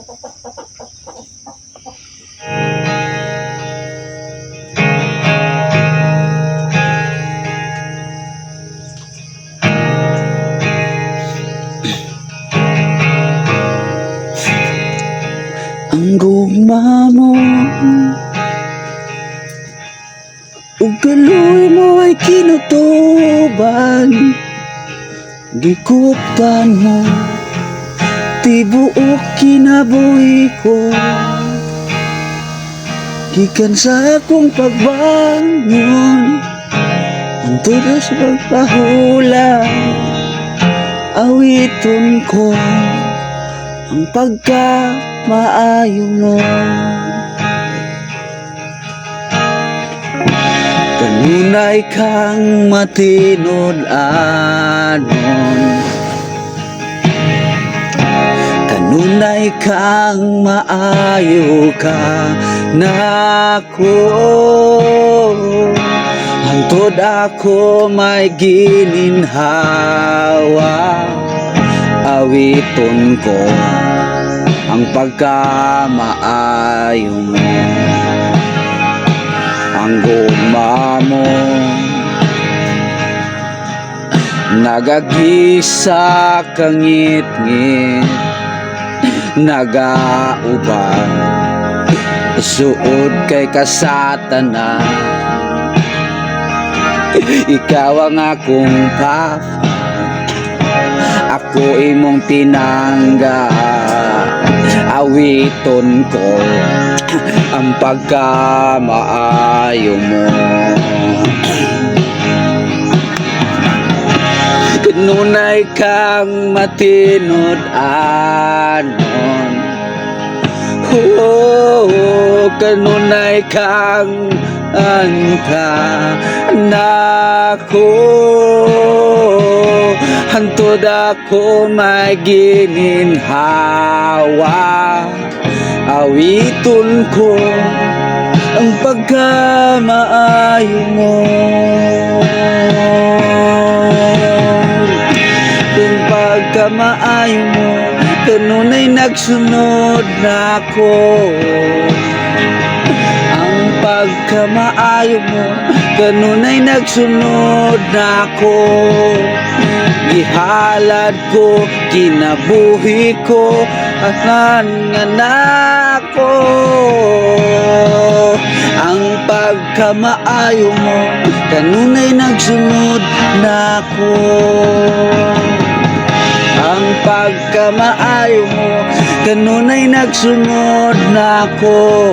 Ang gugma mo ug kaluoy mo ay kinutuban. Gikuptan mo tibuok kinabuhi ko. Gikan sa akong pagbangon hangtod sa pagpahulay, awiton ko ang pagkamaayo mo. Kanunay kang matinud-anon, kanunay kang maayo ka nako. Hangtod ako may gininhawa, awiton ko ang pagkamaayo mo. Ang gugma mo nagagisa kangitngit, nagauban suod kay kasatanan. Ikaw ang akong papa, ako imong tinangga. Awiton ko ang pagkamaayo mo. Kanunay kang matinud-anon. Oh, kanunay kang angka nako. Hantod ako may gininhawa, awiton ko ang pagkamaayo mo. Ang pagkamaayo mo kanunay nagsunod nako. Ang pagkamaayo mo kanunay nagsunod nako. Gihalad ko kinabuhi ko anan nga nako. Ang pagkamaayo mo kanunay nagsunod nako. Ang pagkamaayo mo kanunay nagsunod nako.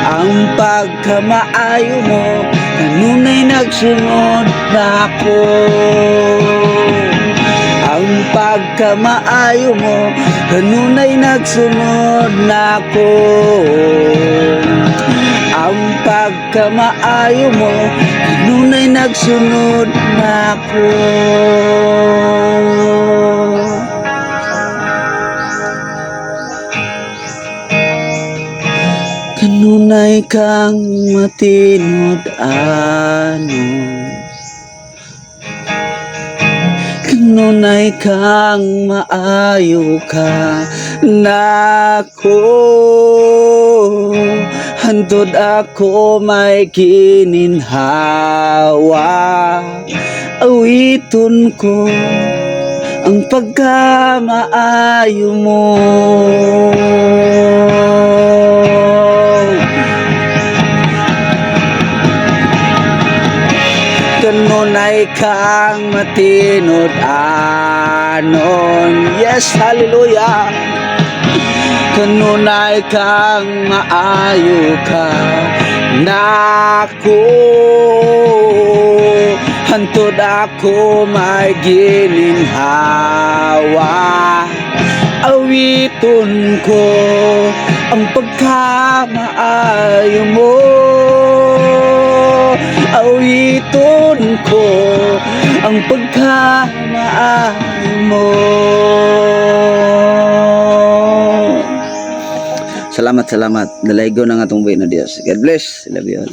Ang pagkamaayo mo kanunay nagsunod nako. Ang pagkamaayo mo kanunay nagsunod nako. Ang pagkamaayo mo kanunay nagsunod nako. Kanunay kang matinud-anon, kanunay kang maayo ka nako. Hantod ako may kininhawa, awiton ko ang pagkamaayo mo. Kanunay kang matinud-anon. Yes, hallelujah. Kanunay kang maayo ka nako. Hantod ako may gininhawa, awiton ko ang pagkamaayo mo. Awiton ko ang pagkamaayo mo. Salamat, salamat. Dalaygon ang atong buhi na Dios. God bless. Love you all.